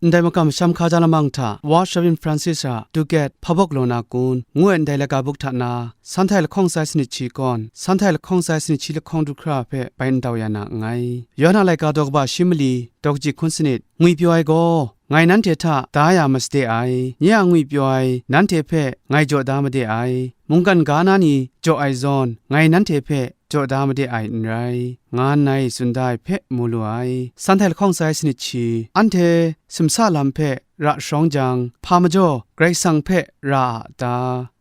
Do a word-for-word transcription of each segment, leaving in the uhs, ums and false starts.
Ndai makam masham hkaja lamang hta, Wa Shavin Francis a Ducat Hpabawk Law Na Kun, ngu ai ndai laika buk hta na, Sanhtai lahkawng sai sanit shi kawn, Sanhtai lahkawng sai sanit shi lahkawng du hkra hpe bai n tau ya na nngai. Yawhan a laika daw kaba shi mali, daw kaji hkun sanit, ngwipyaw ai gaw, ngai nanhte hta da ya masade ai, nye a ngwipyaw ai, nanhte hpe ngai jaw da made ai, mungkan ga na ni jaw ai zawn, ngai nanhte hpe jaw da made ai n rai, nga nna tsun da ai hpe mu lu ai. Sanhtai lahkawng sai sanit shi, anhte simsa lam hpe ra sharawng jang, hpa majaw Karai Kasang hpe ra a ta?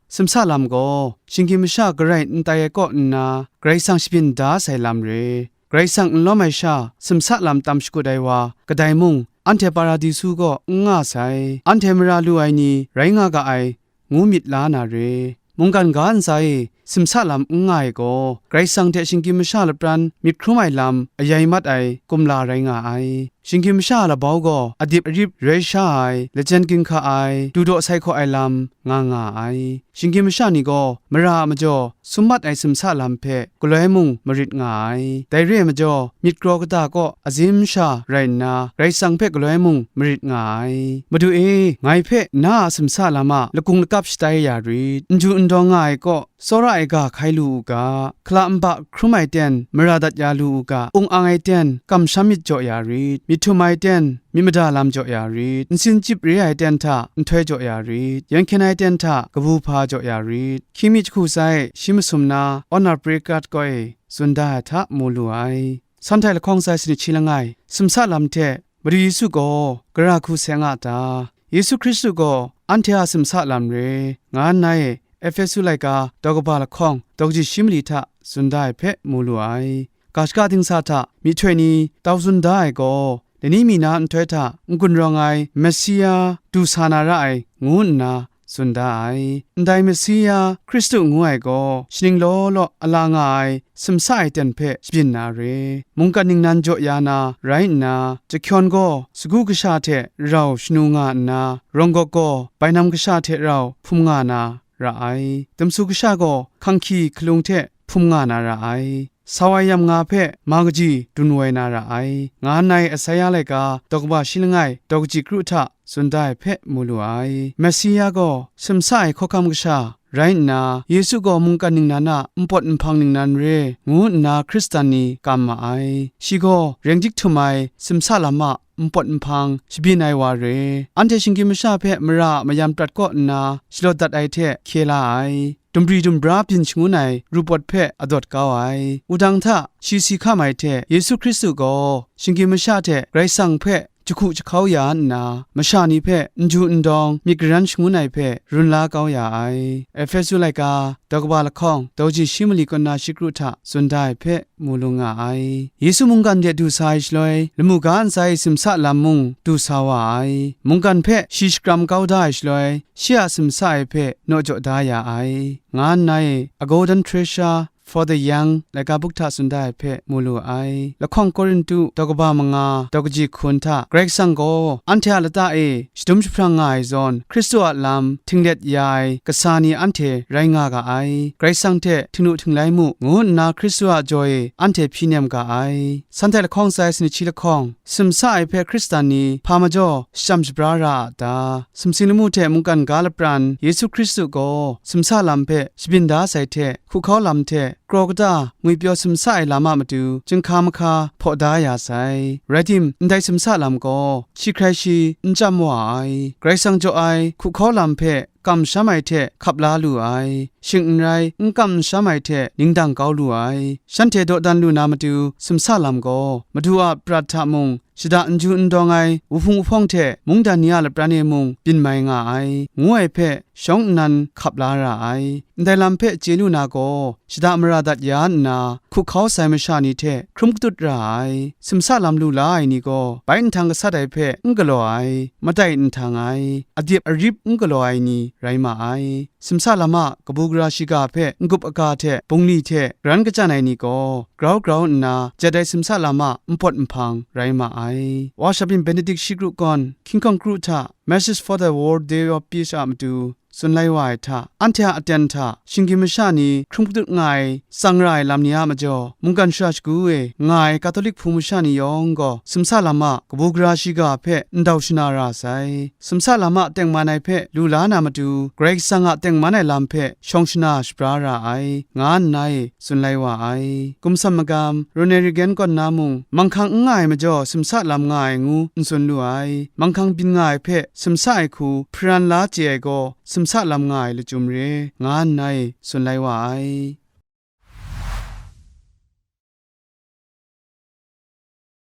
Simsa lam gaw, shinggyim masha garai n tai ai kaw nna, Karai Kasang shabyin da sai lam re. Karai Kasang n lawm ai sha, simsa lam tam shakut ai wa, kadai mung, anhte Paradisu kaw n nga sai, anhte mara lu ai ni rai nga ga ai, ngu myit la na re. Mungkan ga ntsa e simsa lam n nga ai gaw, Karai Kasang hte shinggyim masha lapran myit hkrum ai lam ayai mat ai kumla rai nga ai. Shinggyim masha a labau gaw adip arip rai sha ai, lajen ginhka ai, dudaw sai hkaw ai lam nga nga ai. Shinggyim masha ni gaw mara a majaw sum mat ai simsa lam hpe galoi mung marit nga ai. Dai re ai majaw, myit kraw kata kaw azim sha rai nna, Karai Kasang hpe galoi mung marit nga ai. Madu e, ngai hpe na a simsa lam a lakung lakap shatai ya rit, n ju n dawng nga ai kaw, tsawra ai ga hkai lu u ga, hkala nba hkrum ai ten mara dat ya lu u ga, ung ang ai ten kamsham myit jaw ya rit, myit htum ai ten myit mada lam jaw ya rit, nsin chyip re ai ten hta nhtoi jaw ya rit, yen hkyen ai ten hta kabu hpa jaw ya rit, hkying mi jahku sai shi masum na, Honor Prekat kaw e tsun da ai hta mu lu ai. Sanhtai lahkawng sai sanit shi langai, simsa lam hte Madu Yesu gaw gara hku seng a ta? Yesu Hkristu gaw anhte a simsa lam re, nga nna e Efesu laika daw kaba lahkawng daw kaji shi mali hta tsun da ai hpe mu lu ai. Ga shaka dingsa hta myihtoi ni tau tsun da ai gaw, lani mi na nhtoi hta n-gun rawng ai Messia du sa na ra ai, ngu nna tsun da ai. Ndai Messia Hkristu ngu ai gaw, shaning law law a la nga ai simsa ai ten hpe shabyin na re. Mungkan ningnan jaw ya na rai nna, jahkyawn gaw sagu kasha hte rau shanu nga nna, rawng gawk gaw bainam kasha hte rau hpum nga na ra ai. Damsu kasha gaw hkanghki hkalung hte hpum nga na ra ai. Sau ai yam nga hpe ma kaji dun woi na ra ai, nga nna Asaia laika daw kaba shi langai daw kaji kru hta tsun da ai hpe mu lu ai. Messia gaw simsa ai hkawhkam kasha rai nna, Yesu gaw mungkan ningnan a npawt nhpang ningnan re, ngu nna Hkristan ni kam ma ai. Shi gaw reng dik htum ai simsa lam a npawt nhpang shabyin ai wa re, anhte shinggyim masha hpe mara a mayam prat kaw nna shalawt dat ai hte hkye la ai, dumbri dumbra byin shangun ai rupawt hpe adawt kau ai. Wudang hta shi si hkam ai hte Yesu Hkristu gaw shinggyim masha hte Karai Kasang hpe jahku jahkau ya nna, masha ni hpe n ju n dawng myit garan shangun ai hpe run la kau ya ai. Efesu laika daw kaba lahkawng daw ji shi mali kaw na shi kru hta tsun da ai hpe mu lu nga ai. Yesu mungkan de du sa ai shaloi, lamu ga ntsa e simsa lam mung du sa wa ai. Mungkan hpe shi shakram kau da ai shaloi, shi a simsa ai hpe naw jaw da ya ai, nga nna e A Golden Treasure for the Young laika buk hta tsun da ai hpe mu lu ai. Lahkawng Korintu daw kaba manga daw kaji hkun hta, Karai Kasang gaw anhte a lata e shadum jahprang nga ai zawn, Hkristu a lam htinglet ya ai kasa ni anhte rai nga ga ai. Karai Kasang hte htingnu htinglai mu, ngu nna Hkristu a jaw e anhte hpyi nem ga ai. Sanhte lahkawng sai sanit shi lahkawng, simsa ai hpe Hkristan ni hpa majaw shachyam shabra ra a ta? Sumsing lamu hte mungkan ga lapran Yesu Hkristu gaw simsa lam hpe shabyin da sai hte, hku hkau lam hte kraw kata ngwipyaw simsa ai lam a matu chyinghka mahka hpaw da ya sai. Rai tim, ndai simsa lam gaw shi hkrai shi n chyam wa ai. Karai Kasang jaw ai hku hkau lam hpe kamsham ai hte hkap la lu ai, shing n rai n kamsham ai hte ningdang kau lu ai, shanhte dawdan lu na matu simsa lam gaw, Madu a prat hta mung, shada n ju n dawng ai wuhpung wuhpawng hte mungdan ni a lapran e mung byin mai nga ai, ngu ai hpe shawng nnan hkap la ra ai. Ndai lam hpe chye lu na gaw, shada mara dat ya nna, hku hkau sai masha ni hte hkrum katut ra ai, simsa lam lu la ai ni gaw, bai nhtang gasat ai hpe n galaw ai, matai n htang ai, adip arip n galaw ai ni rai ma ai. Simsa lam a kabu gara shiga hpe n-gup aga hte bungli hte garan kachyan ai ni gaw, grau grau nna jet ai simsa lam a npawt nhpang rai ma ai. Wa Shabyin Benedict shi kru kawn, hkying hkawng kru hta, Message for the World Day of Peace a matu tsun lai wa ai hta, anhte a aten hta shinggyim masha ni hkrum kadut nga ai tsang ra ai lam ni a majaw, mungkan shara shagu e nga ai Katolik Hpung masha ni yawng gaw, simsa lam a kabu gara shiga hpe ndau shana ra sai. Simsa lam a tengman ai hpe lu la na matu, Karai Kasang a tengman ai lam hpe shawng shana shabra ra ai, nga nna e tsun lai wa ai. Gumsam magam, Ronald Reagan kaw nna mung, manghkang n nga ai majaw simsa lam nga ai ngu n tsun lu ai. Manghkang byin nga ai hpe simsa ai hku hparan la chye ai gaw, simsa lam nga ai lachyum re, nga nna e tsun lai wa ai.